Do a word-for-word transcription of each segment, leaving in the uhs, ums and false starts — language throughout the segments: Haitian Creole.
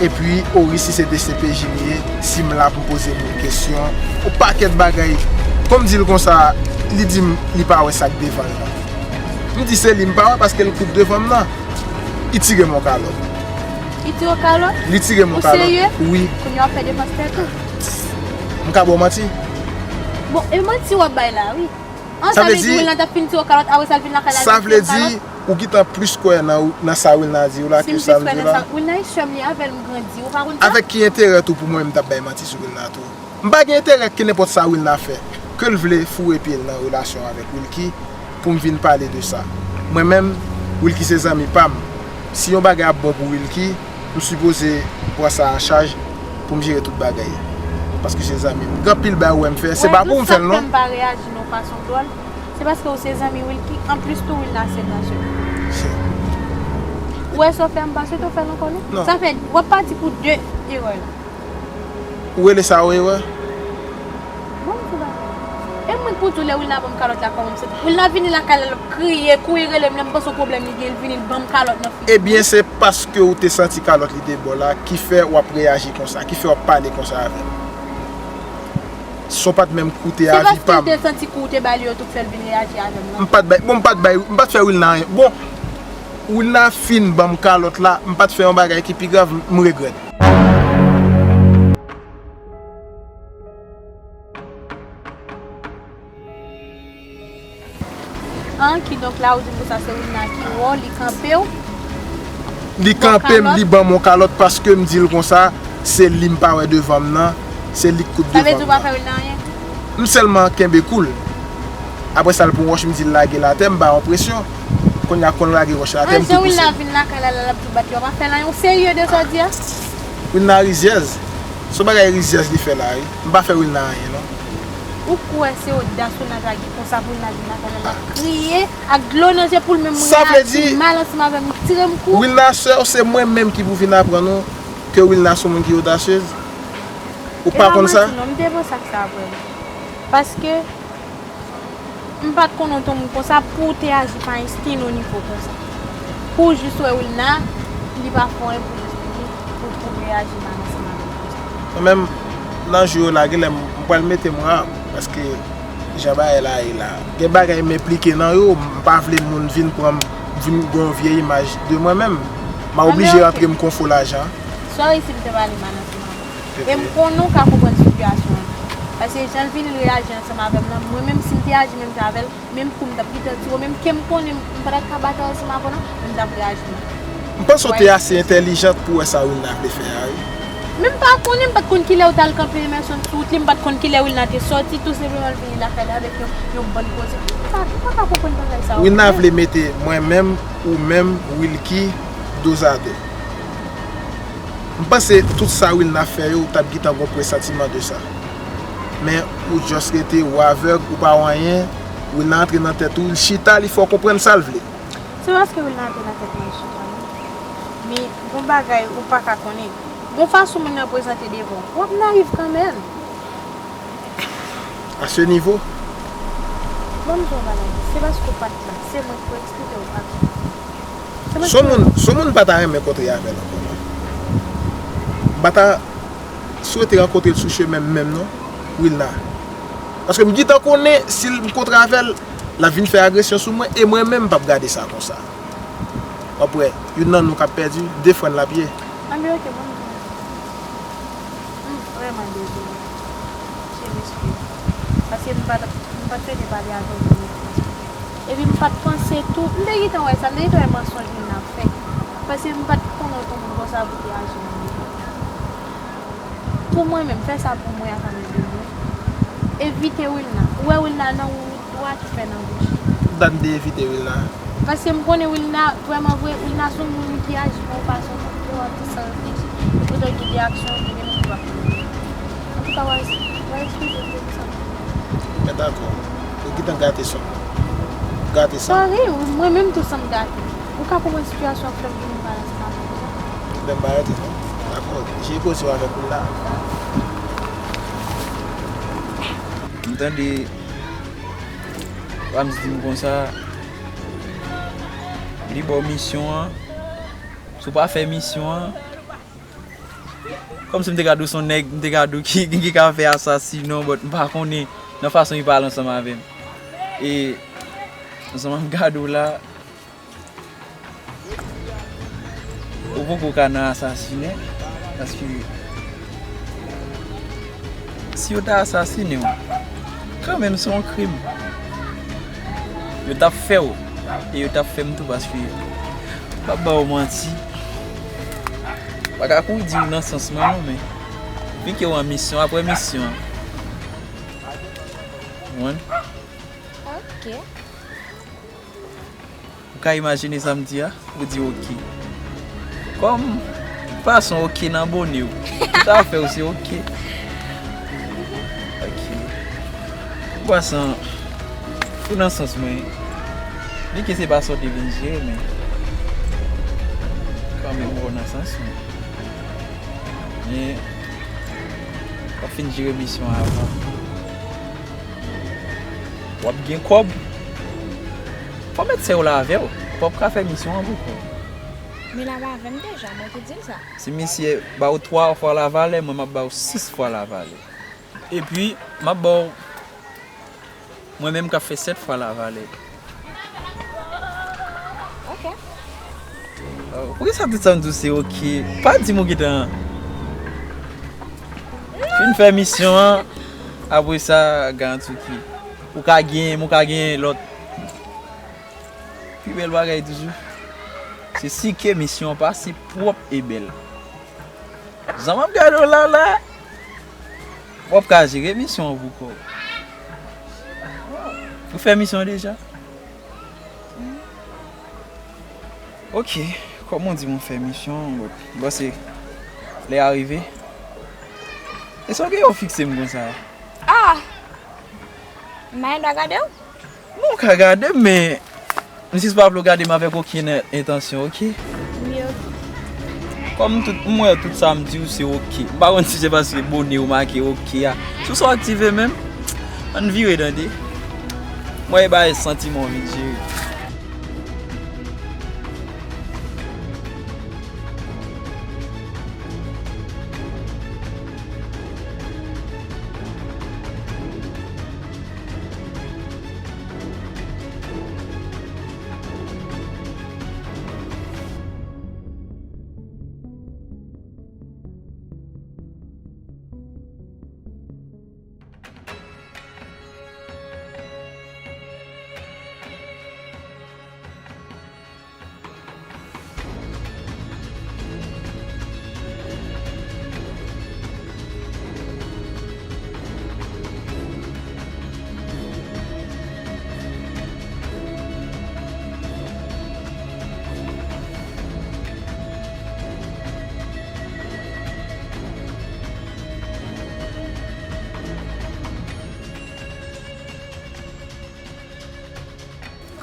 Epi, Oris, si se DCPJ m ye, si m la pou m poze moun kesyon, yon pakèt bagay. Kon m di l konsa, li di m li pa wè sa k devan l nan. M di se li m pa wè paske l kout devan m nan. Li tire m yon kalòt. Li tire w kalòt? Li tire m yon kalòt. Ou serye? Wi. Kounye a w ap fè defans tèt ou? M ka ba w manti? Bon, e manti w ap bay la, wi. An, sa vle di Wilna t ap fin tire w kalòt, apre sa l vin lakay la, sa vle di ou gentan plis kwè nan, nan sa Wilna di w la ke sa m di w la. Wilna e sè m, li avè l m grandi, ou pa konn sa? Avèk ki enterè tou pou mwen menm m t ap bay manti sou Wilna tou? M pa gen enterè ke nenpòt sa Wilna fè, ke l vle foure pye l nan relasyon avèk Wilky pou m vin pale de sa. Mwen menm, Wilky se zanmi pa m. Si yon bagay ap bon pou Wilky, m sipoze pran sa an chaj pou m jere tout bagay. Paske se zanmi m. Gen anpil bagay ou wè m fè, se pa pou m fè l non. Sa k fè m pa reyaji nan yon fason dwòl, se paske ou se zanmi Wilky, anplis tou Wilna se gran sè m. Ou wè sa w fè m pase, ou fè l ankò non. Sa fè, w ap pati pou de erè la. Ou rele sa yon erè? Bon, m di w bagay. E mwen k pou di w lè Wilna ban m kalòt la kòman m santi m. Wilna vini lakay la, l ap kriye, kouri rele m, lè m panse yon pwoblèm li gen, l vini, l ban m kalòt nan figi. Ebyen, se paske ou te santi kalòt li te ba w la ki fè w ap reyaji konsa, ki fè w ap pale konsa avè m. Si w pa t menm koute avi pa m. Se paske l te santi kou w te ba li yo tou k fè l vin reyaji avè m nan. M pa t bay, bon, m pa t bay, m pa t fè Wilna anyen. Bon, Wilna fin ban m kalòt la, m pa t fè yon bagay ki pi grav, m regrèt. An, kidonk la, ou di m konsa se Wilna ki wè w, li kanpe w. Li kanpe m, li ban m yon kalòt paske m di l konsa, se li m pa wè devan m nan, se li k kout devan m nan. Sa vle di w pa fè Wilna anyen? M sèlman kenbe kou l. Apre sa, l pran wòch, m di l lage l atè, m ba yon presyon. Kounye a, kon l lage wòch la atè, m tou pouse l. An, jan Wilna vin lakay la, la, l ap di w bat li, w pa fè l anyen, w serye de sa w di a? Wilna rizyèz. Se yon bagay rizyèz li fè la, wi. M pa fè Wilna anyen, non. Ou kwè se odas Wilna ta gen konsa pou Wilna vin lakay la, l ap kriye ak dlo nan je pou l menm, Wilna ap di mal ansanm avè m, li tire m kou. Wilna sè w, se mwen menm ki pou vin aprann ou ke Wilna se yon moun ki odasyez. Ou pa konn sa? E pa manti non, m te panse ak sa vrèman. Paske m pa t konnen w te yon moun konsa pou w te aji pa ensten o nivo konsa. Pou w jis wè Wilna, li pa fè anyen pou jis vini, pou, pou w reyaji mal ansanm avè l konsa. Mwen menm, nan jou yo la, genlè m, m pral mete mwen a, paske jan bagay la ye la. Gen bagay m enplike nan yo, m pa vle moun vin pran m, vin gen yon vye imaj de mwen menm. M a oblije rantre m konfo lajan. Sorry si m te pale mal ansanm avè w. E m konnen w ka konprann sitiyasyon an. Paske jan l vin reyaji ansanm avè m nan, mwen menm si m te aji menm jan avè l, menm kou m t ap gentan tire w, menm ke m konnen m pa t ap ka batay ansanm avè w non, men m t ap reyaji mal. M panse w te ase entèlijant pou w wè sa Wilna vle fè a, wi. Men m pa konnen, m pa t konn kilè w t al kanpe Emerson sou wout li, m pa t konn kilè Wilna te sòti, tou senpleman l vini lakay la avèk yon, yon bann koze. M pa, m pa ka konprann bagay sa yo. Wilna vle mete mwen menm, ou menm, Wilky, dozado. M panse tout sa Wilna fè yo, ou t ap gentan gon presantiman de sa. Men ou just rete, ou avèg, ou pa wè anyen, Wilna antre nan tèt ou, li chita, li fè w konprann sa l vle. Se paske Wilna antre nan tèt mwen, li chita, non. Men gon bagay ou pa ka konnen. Gon fason moun nan prezante devan w, w ap nayiv kanmenm. A se nivo. Ban m di w yon bagay, se paske w pa t la, se mwen ki pou eksplike w, pa. Se mwen ki pou. Si yon moun, si yon moun pa ta renmen kontre avè l ankò non. M pa ta swete rankontre l sou chemen m menm non, Wilna. Paske m gentan konnen si m kontre avè l, l ap vin fè agresyon sou mwen, e mwen menm m p ap gade sa konsa. W ap wè, youn nan nou k ap pèdi, de frè n l ap ye. Anben, oke, ban m di w. M vrèman dezole. Je m'excuse. Paske m pa t, m pa t swete pale avè w pou mwen. Epi m pa t panse tou, m te gentan wè sa, m te gentan wè mansonj Wilna ap fè. Paske m pa t konnen w te yon moun konsa pou te aji nan nivo. Pou mwen menm, fè sa pou mwen ak anmi de mwen. Evite Wilna. Ou wè Wilna nan wout dwat, ou fè nan goch. Dat m te evite Wilna. Paske m konnen Wilna, vrèman vre, Wilna se yon moun ki aji nan yon fason pou w ap di san reflechi. Epi w te gen de aksyon, ou te gen moun w ap pran. Antouka, w a, w a eskize m pou sa. Men dakò. Ou gentan gate san m. Gate san m. Sorry, mwen menm tou san m gate. Ou ka konprann sitiyasyon an k fè m vin mal ansanm avè w konsa. Ebyen m pa rete non. Dakò. Jere koze w avèk Wilna. M tande Rams di m konsa, li ba w misyon an. Si w pa fè misyon an, Kòmsi m te ka di w se yon nèg, m te ka di w ki, ki, ki ka fè asasinen w, but m pa konnen nan fason li pale ansanm avè m. E, ansanm m gade w la, ou poko ka nan asasinen, paske si yo ta asasinen w, kanmenm se yon krim. Yo t ap fè w, e yo t ap fè m tou, paske m p ap ba w manti. Pa ka kouri di w nan sans mwen non, men vi ke w an misyon, apre misyon an. Ou konprann? Ok. Ou ka imajine sa m di a? Ou di ok. Kòm fason ok nan bone w. Tout afè w se ok. Ok. Ou pa san, ou nan sans mwen. Byenke se pa sa w te vin jere, men kanmenm ou nan sans mwen. Men w ap fin jere misyon an avan. W ap gen kòb. Fò w mèt sè w la avè w. W p ap ka fè misyon an pou kò w. Men l ap avè m deja, mwen ki di l sa. Si misye ba w twa fwa lavalè, mwen m ap ba w sis fwa lavalè. Epi, m ap ba w, mwen menm k ap fè sèt fwa lavalè. Ok. Oh, poukisa tout sa m di w se ok? Pa di m ou gentan fin fè misyon an, apre sa, garanti w ki ou ka genyen, ou ka genyen lòt. Pi bèl bagay toujou, se si ke misyon an pase pwòp e bèl. Jan m ap gade w la, la, w ap ka jere misyon an pou kò w. Ou fè misyon an deja? Ok, kòm ou di m ou fè misyon, m panse lè a rive. E sa w gen yon fikse m konsa? Ah! M pa gen dwa gade w? Bon, w ka gade m, men m jis pa vle w gade m avèk okenn entansyon, ok? Wi, ok. Kòm tout, m wè tout sa m di w se ok. M pa konn si se paske bone ou make ok a. Sou sa w aktive menm, ann vire tande. M wè e bagay santiman w vin jere.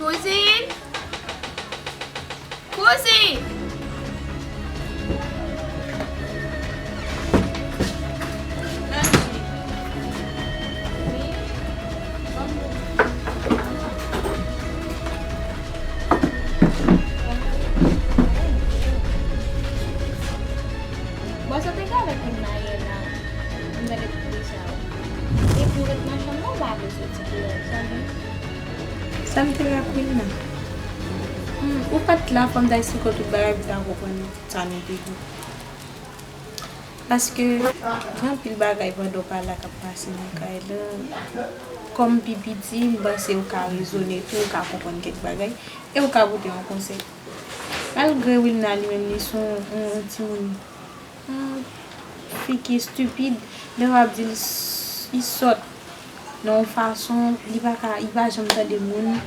Kouzin! Kouzin! Bon, sa te gade pou m la yè la. M gade pou deja. Epi w ret nan chanm nan, w pa vle soti deyò. Sa gen? Sa m te rap Wilna? Hmm, ou pa t la, fò m ta eksplike w tout bagay pou w ta konprann sa nou te di. Paske gen anpil bagay pandan w pa la k ap pase nan kay la. Kòm pi piti, m panse w ka rezone tou, w ka konprann kèk bagay, e w ka pote yon konsèy. Malgre Wilna li menm li se yon, yon, yon timoun, yon fi ki estipid, men w ap di l s-, li sòt nan yon fason, li pa ka, li pa janm tande moun.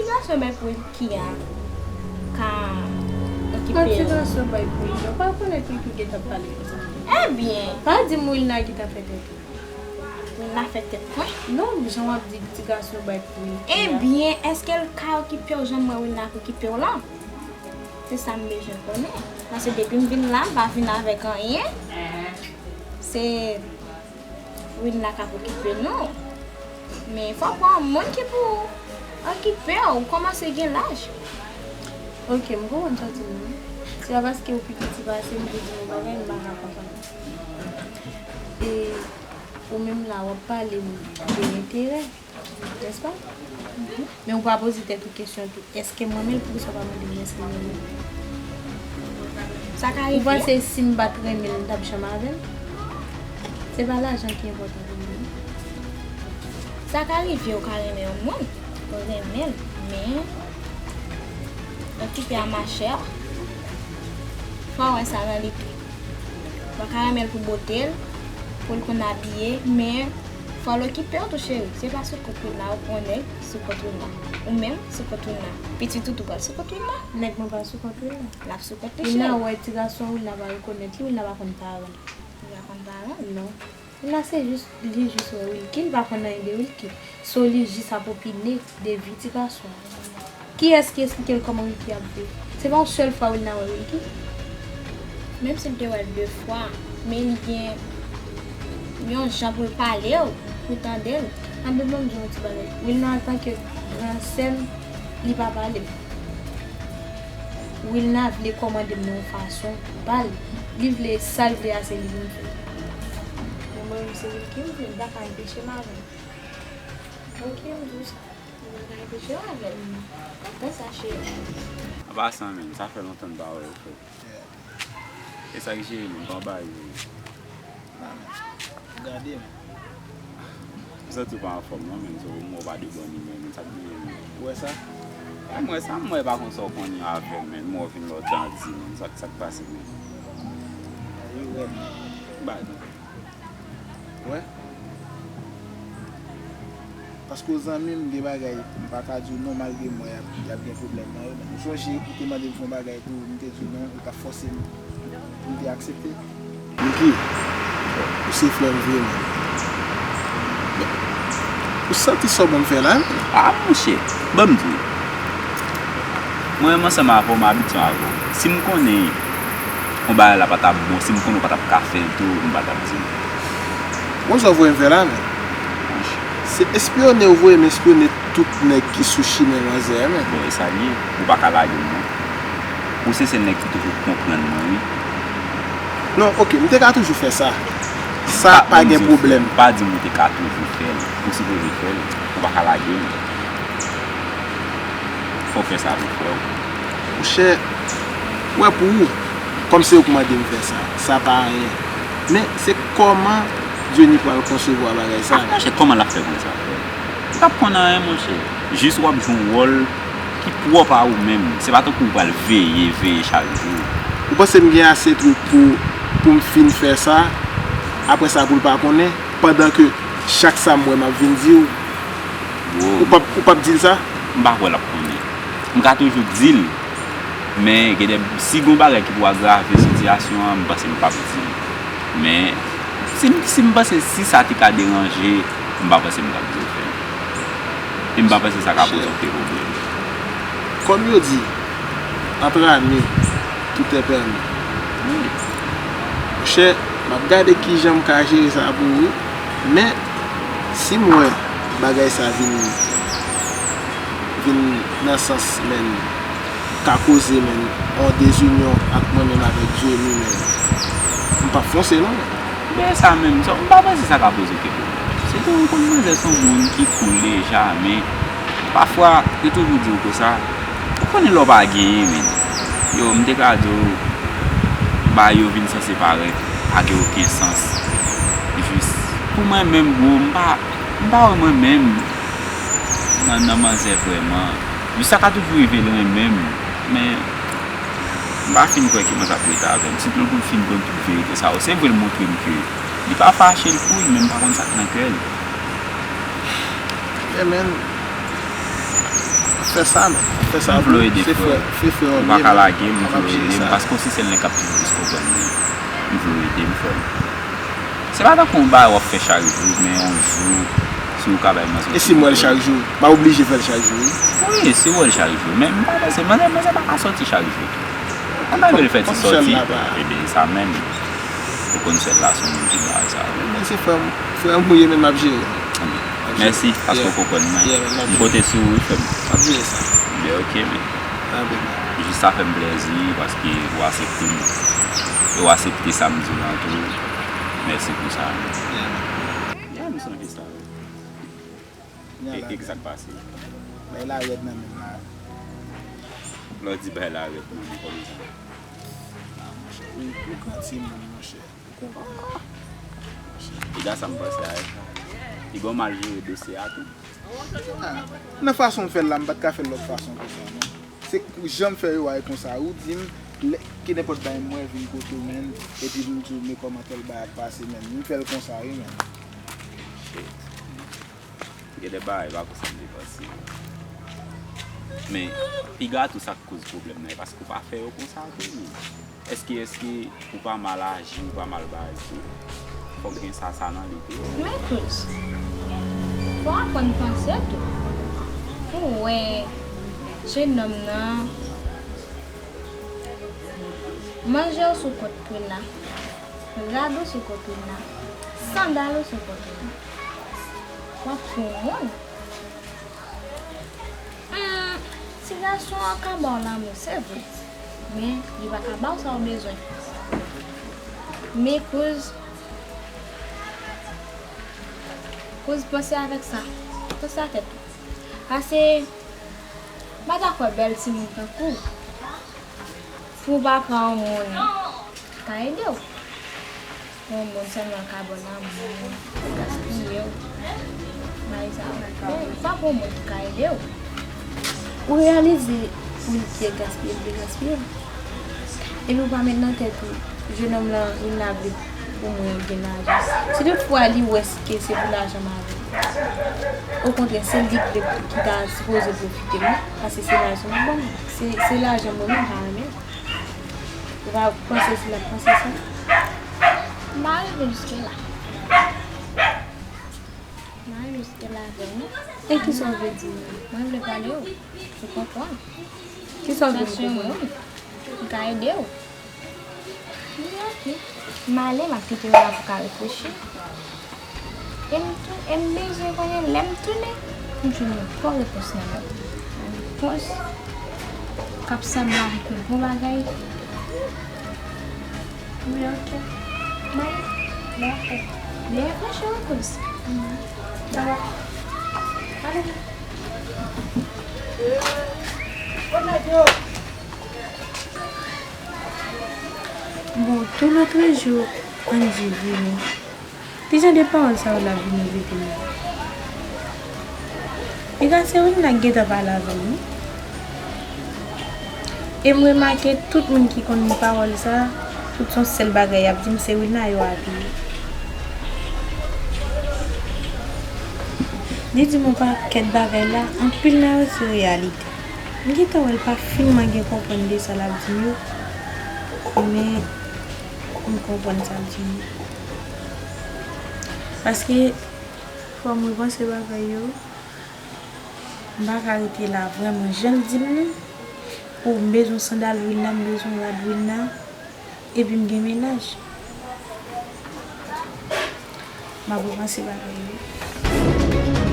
Ti gason bay pou Wilky a ka okipe l. Ti gason bay pou Wilky, ou pa rekonèt Wilky gentan pale konsa. Ebyen. Pa di m Wilna gentan fè tèt ou. Wilna fè tèt mwen? Non, jan w ap di ti gason bay pou Wilky a. Ebyen, èske l ka okipe w jan m wè Wilna ap okipe w lan? Se sa m bezwen konnen. Paske depi m vin la, m pa vin avèk anyen. Se Wilna k ap okipe nou. Men fò w pran yon moun ki pou okipe w, ou kòmanse gen laj. Ok, m konprann sa w di m nan. Se pa paske ou pi piti pase m pou di m yon bagay m pa ka konprann. E ou menm la, w ap pale m de enterè. Nèspa? Men ou pa poze tèt ou kesyon tou, èske m renmen l, poukisa w pa mande m èske m renmen l? Sa ka rive. Ou panse si m pa t renmen l, m t ap janm avè l? Se pa lajan ki enpòtan pou mwen. Sa ka rive ou ka renmen yon moun, ou renmen l, men okipe a machè, fò w wè sa nan li tou. Ou pa ka renmen l pou bote l, pou l konn abiye, men fò l okipe w tou, cheri. Se pa sou kont Wilna, ou pran nèg sou kont Wilna. Ou menm sou kont Wilna. Pitit ou tou pral sou kont Wilna. Nèg mwen pa sou kont Wilna. L ap sou kont li, cheri. Wilna wè ti gason, Wilna pa rekonèt li, Wilna pa konn paran l. Li pa konn paran l? Non. Wilna se jis, li jis wè Wilky, li pa konn anyen de Wilky. So li jis ap opine de vi ti gason an. Kiyès ki esplike l kòman Wilky ap viv? Se pa yon sèl fwa Wilna wè Wilky. Menm si l te wè l de fwa, men li gen yon jan pou l pale w, pou w tande l. Anben, ban m di w yon ti bagay. Wilna, antanke gran sè m, li pa pale m. Wilna vle kòmande m nan yon fason pa l. Li vle sa l vle a, se li pou m fè. Men mwen menm, se Wilky m vle, m pa ka anpeche m avè l. Ok, m di w sa. Mwen pa ka anpeche w avè l. Konprann sa, cheri. An pasan, menm, sa fè lontan n pa wè w, frè. E sa ki cheri, menm, kòman bagay yo ye? Gade m. M santi w pa anfòm non, menm, so m wè w pa de bòn imè, menm, sa k genyen, menm? Ou wè sa? Wè, m wè sa, m wè pa konn sa w konnen avè m, menm, m wè w vin lòt jan di, menm, sa, sa k pase, menm? Ou wè m. Ba, Wè? Paske w zanmi m, gen bagay m pa ka di w non, malgre m wè y ap, y ap gen pwoblèm nan yo. Men ou sonje ou te mande m fè yon bagay pou ou, m te di w non, ou t ap fòse m pou m te aksepte. Wilky, ou se frè m vre, men. Men, ou santi sa w ban m fè la, men? A, monchè, ban m di w. Mwen menm ansanm avè w, m abitye avè w. Si m konnen yon bagay la pa t ap bon, si m konnen w pa t ap ka fè l tou, m pa t ap di w. Bon, sa w voye m fè la, men? Se espyone ou voye m espyone tout nèg ki sou chimen manzè a, men. Bon, e sa l ye. Ou pa ka lage m, non. Ou se sèl nèg ki toujou konprann mwen, wi. Non, ok, m te ka toujou fè sa. Sa pa gen pwoblèm. Pa di m ou te ka toujou fè l. Ou sipoze fè l. Ou pa ka lage m. Fò w fè sa pou frè w. Monchè, wè pou ou, kòm se ou k mande m fè sa, sa pa anyen. Men, se kòman Johnny pral konsevwa bagay sa? A, monchè, kòman l ap fè konn sa, frè? Ou p ap konn anyen, monchè. Jis w ap jwe yon wòl ki pwòp a ou menm. Se pa tankou w pral veye, veye chak jou. Ou panse m gen ase twoup pou, pou m fin fè sa, apre sa pou l pa konnen, pandan ke chak sa m wè m ap vin di w, ou p ap, ou p ap di l sa? M pa kwè l ap konnen. M ka toujou di l, men gen de, si gon bagay ki pou agrave sitiyasyon an, m panse m p ap di l. Men, si m, si m panse si sa te ka deranje, m pa panse m t ap di l fè l. E m pa panse sa ka poze okenn pwoblèm. Kòm yo di, entre amis, tout est permis. Wi. Monchè, m ap gade kijan m ka jere sa pou ou, wi. Men, si m wè bagay sa vin, vin nan sans, men, ka koze, men, yon dezinyon ant mwen menm avèk Johnny, men, m p ap fonse, non. Men sa menm, sa, m pa panse sa ka poze okenn pwoblèm. Sitou ou konn manzè se yon moun ki cool deja, men pafwa, yo toujou di w konsa, ou konnen lè w pa genyen, men. Yo, m te ka di w, bagay yo vin sanse parèt pa gen okenn sans. Jis, pou mwen menm, bro, m pa, m pa wè mwen menm nan, nan manzè vrèman. Jis sa ka toujou rive l renmen m, men m pa fin kwè ke manzè ap rete avè m. Sitou pou l fin konn tout verite sa yo. Se vre l montre m ke li pa fache l pou l, men m pa konn sa k nan kè l. Yeah, man. Fè sa, men. Fè sa. M vle ede, frè. Se frè, se frè. Ou pa ka lage m, m vle ede m, paske w se sèl nèg k ap toujou plis konprann mwen. M vle w ede m, frè m. Se pa tankou yon bagay w ap fè chak jou, men yon jou, si w ka bay mwen... E si m wè l chak jou? M ap oblije fè l chak jou, wi. Wi, si w wè l chak jou, men m pa panse, manzè, manzè pa ka sòti chak jou. Ann ta vle l fè ti sòti. Ebyen, sa menm. Ou konn sèl la, se yon moun ki bay sa. Men se frè m, frè m ou ye, men m ap jere. Mèsi paske w konprann mwen. M konte sou ou, wi, frè m. M ap jere sa. Byen, ok, men. Jis sa fè m plèzi paske ou aksepte m. E ou aksepte sa m di w lan tou. Mèsi pou sa. Yeah, m sonje sa, wi. E, e ki sa k pase? Bay la rèd nan men m la. Lè w di bay la rèd nan men, kòman sa? Ah, monchè, ou, ou gran timoun, monchè. Ou konprann? Piga sa m panse a, e sa. Piga w mal jere dosye a tou. Ah, nan fason m fè l la, m pa t ka fè l lòt fason ke sa, non. Se jan m fè yo a, e konsa. Ou di m, lè, ki nenpòt bagay m wè vin kote w, menn, epi m di w, men kòman tèl bagay ap pase, menn. M fè l konsa, wi, menn. Shit. Gen de bagay pa konsa m te panse. Men, piga tou sa k koz pwoblèm nan, e paske w pa fè yo konsa tou, men. Èske, èske ou pa mal aji, ou pa mal bati? Fòk gen sa, sa nan li tou. Men Cruz, fò w aprann panse tou. Pou w wè, jenòm nan, manje w sou kont Prina, rad ou sou kont Prina, sandal ou sou kont Prina. W ap fè yon moun. Hmm, ti gason an ka ba w lanmou, se vre. Men, li pa ka ba w sa w bezwen. Men, Cruz, Cruz, panse avèk sa. Panse a tèt ou. Pase, m pa ta kwè bèl timoun tankou w. Pou w pa pran yon moun ki ka ede w. Yon moun sèlman ka ba w lanmou, gaspiye w. Bagay sa yo. Men, pa pran yon moun ki ka ede w. Ou reyalize pou li te gaspiye, li te gaspiye w. Epi ou pa met nan tèt ou, jenòm lan, li vle pou mwen gen lajan. Si toutfwa li wè ke se pou lajan m avè l. Okontrè, se li ki te, ki ta sipoze pwofite m, paske se lajan m ban m. Se, se lajan mwen menm, m pa renmen. Ou pa panse si l ap panse sa? M pa rive jiske la. M pa rive jiske la avè w, non. E kisa w vle di? Mwen vle pale w. Ou konprann? Kisa w vle m konprann? Sa se yon moun ki ka ede w. Li ok. M ale, m ap kite w la pou w ka reflechi. E m tou, e m bezwen konnen lè m tounen, m jwenn yon bon repons nan men w. Yon repons k ap sanble avèk yon bon bagay. Wi, ok. M ale. Dakò. Byen reflechi, Cruz. Bye bye. Ale. Bon, tou lòt jou, Angie vini. Kijan de pawòl sa yo la vin revele m? Piga se Wilna k gentan pale avè l, wi. E m remake tout moun ki konn pawòl sa, tout se yon sèl bagay y ap di m, se Wilna yo apiye. Li di m yon pakèt bagay la, anpil nan yo se reyalite. M gentan wè l pa fin manyen konprann de sa l ap di m yo, men m konprann sa l di m yo. Paske, fò m repanse bagay yo, m pa ka rete la vrèman jan l di m nan. Pou m bezwen sandal Wilna, m bezwen rad Wilna, epi m gen mennaj. M ap repanse bagay yo.